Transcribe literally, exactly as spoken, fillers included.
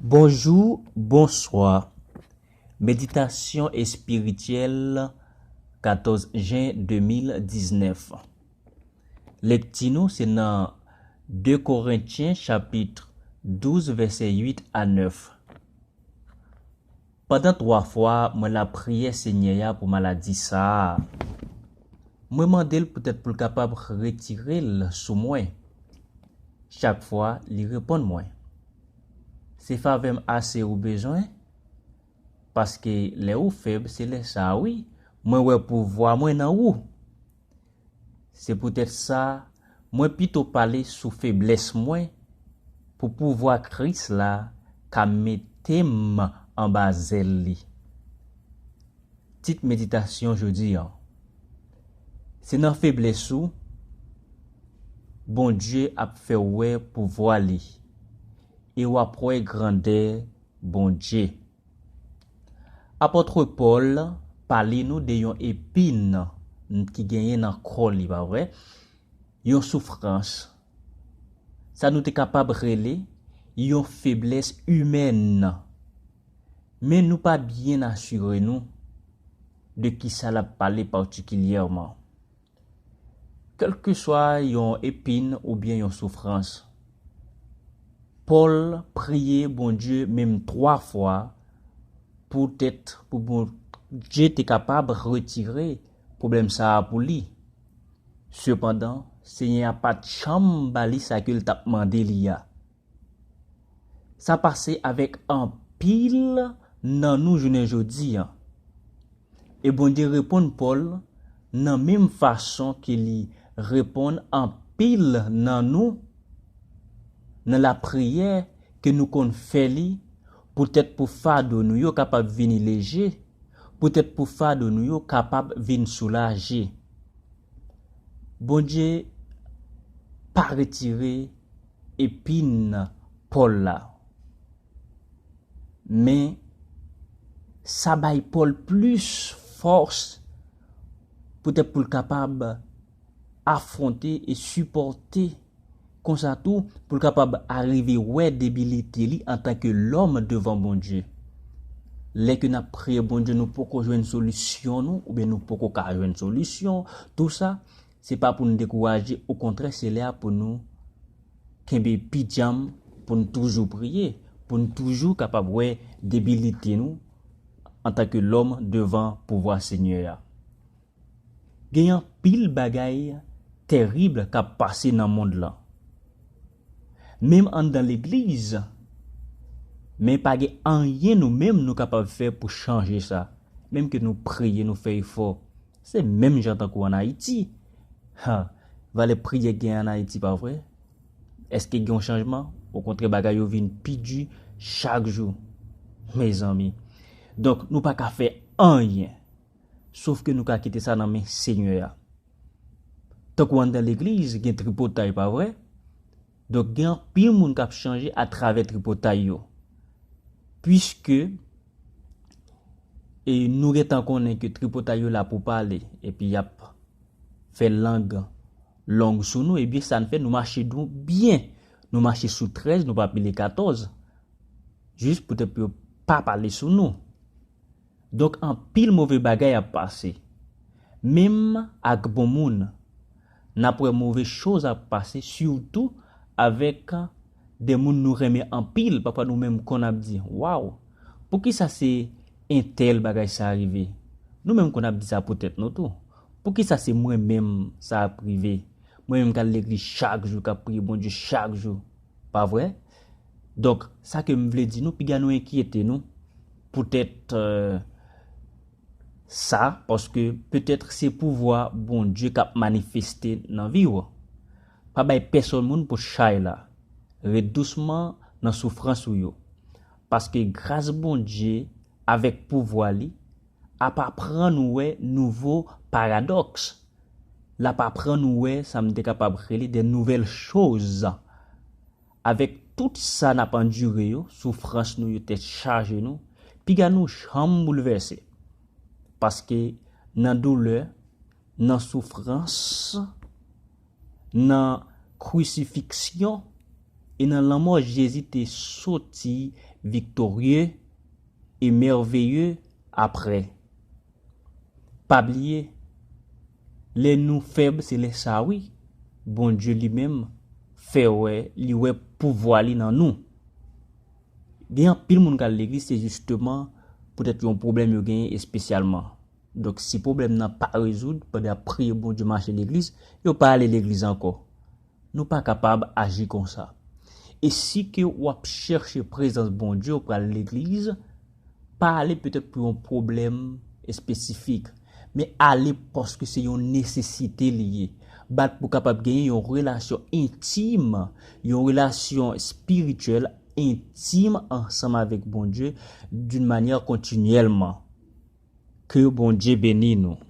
Bonjou, bonswa. Meditasyon espirityèl, katòz jen de mil diznèf. Lekti nou se nan de Korentyen chapit douz vèsè uit a nèf. Pandan twa fwa, mwen lapriyè Senyè a pou maladi sa a. Mwen mande l poutèt pou l kapab retire l sou mwen. Chak fwa, li reponn mwen. Se favè m ase ou bezwen, paske lè ou fèb, se lè sa a, wi, mwen wè pouvwa mwen nan ou. Se poutèt sa, mwen pito pale sou feblès mwen, pou pouvwa Kris la ka mete m anba zèl li. Tit meditasyon jodi a. Se nan feblès ou Bondye ap fè w wè pouvwa li, e w ap wè grandè Bondye. Apot Pòl pale nou de yon epin ki genyen nan kò li, pa vre? Yon soufrans. Sa nou te kapab rele yon feblès imèn. Men nou pa byen asire nou de kisa l ap pale patikilyèman. Kèlkeswa yon epin oubyen yon soufrans, Pòl priye Bondye menm twa fwa poutèt pou Bondye te kapab retire pwoblèm sa a pou li. Sepandan, Senyè a pa t janm ba li sa ke l t ap mande li a. Sa pase avèk anpil nan nou jounen jodi a. E Bondye reponn Pòl nan menm fason ke li reponn anpil nan nou nan lapriyè ke nou konn fè li, poutèt pou fado nou yo kapab vini leje, poutèt pou fado nou yo kapab vin soulaje. Bondye pa retire epin Pòl la. Men, sa bay Pòl plis fòs poutèt pou l kapab afwonte e sipòte, konsa tou pou l kapab arive wè debilite li antanke lòm devan Bondye. Lè ke n ap priye Bondye, nou poko jwenn solisyon nou, oubyen nou poko ka jwenn solisyon, tou sa, se pa pou n dekouraje, okontrè, se lè a pou nou kenbe pi djanm, pou n toujou priye, pou n toujou kapab wè debilite nou antanke lòm devan pouvwa Senyè a. Gen anpil bagay terib k ap pase nan mond lan. Menm anndan legliz, men pa gen anyen nou menm nou kapab fè pou chanje sa. Menm ke nou priye, nou fè efò, se menm jan tankou ann Ayiti. Ha, valè priyè gen ann Ayiti, pa vre? Èske gen yon chanjman? Okontrè, bagay yo vin pi di chak jou, mezanmi. Donk, nou pa ka fè anyen, sof ke nou ka kite sa nan men Senyè a. Tankou anndan legliz, gen tripotay, pa vre? Donk, gen anpil moun k ap chanje atravè tripotay yo. Piske, e nou gentan konnen ke tripotay yo la pou pale, epi y ap fè lang long sou nou, ebyen, sa n fè, nou mache nou byen. Nou mache sou trèz, nou pa pile katòz. Jis poutèt pou yo pa pale sou nou. Donk, anpil move bagay ap pase. Menm ak bon moun, n ap wè move choz ap pase, sitou avèk de moun nou renmen anpil. Pafwa, nou menm konn ap di, "Waw, poukisa se entèl bagay sa rive?" Nou menm konn ap di sa pou tèt nou tou. "Poukisa se mwen menm sa ap rive? Mwen menm k al legliz chak jou, k ap priye Bondye chak jou." Pa vre? Donk, sa ke m vle di nou, piga nou enkyete nou poutèt, euh, sa, paske petèt se pouvwa Bondye k ap manifeste nan vi w. Pa bay pèsonn moun pou chay la. Ret dousman nan soufrans ou yo. Paske gras Bondye avèk pouvwa li ap aprann ou wè nouvo paradòks. L ap aprann ou wè sa m te kapab rele de nouvèl choz. Avèk tout sa n ap andire yo, soufrans nou yo, tèt chaje nou, piga nou janm boulvèse. Paske nan doulè, nan soufrans, nan krisifiksyon, E nan lanmò, Jezi te soti viktorye e mèveye apre. Pa bliye, lè nou fèb, se lè sa wi, Bondye li menm fè wè, li wè pouvwa li nan nou. Gen anpil moun k al legliz, se jisteman poutèt yon pwoblèm yo genyen espesyalman. Donk, si pwoblèm nan pa rezoud pandan y ap priye Bondye, mache legliz, yo pa ale legliz ankò. Nou pa kapab aji konsa. E si ke w ap chèche prezans Bondye, ou pral legliz, pa ale petèt pou yon pwoblèm espesifik, men ale paske se yon nesesite li ye. Bat pou kapab genyen yon relasyon entim, yon relasyon espirityèl entim ansanm avèk Bondye d'une manière continuellement. Ke Bondye beni nou.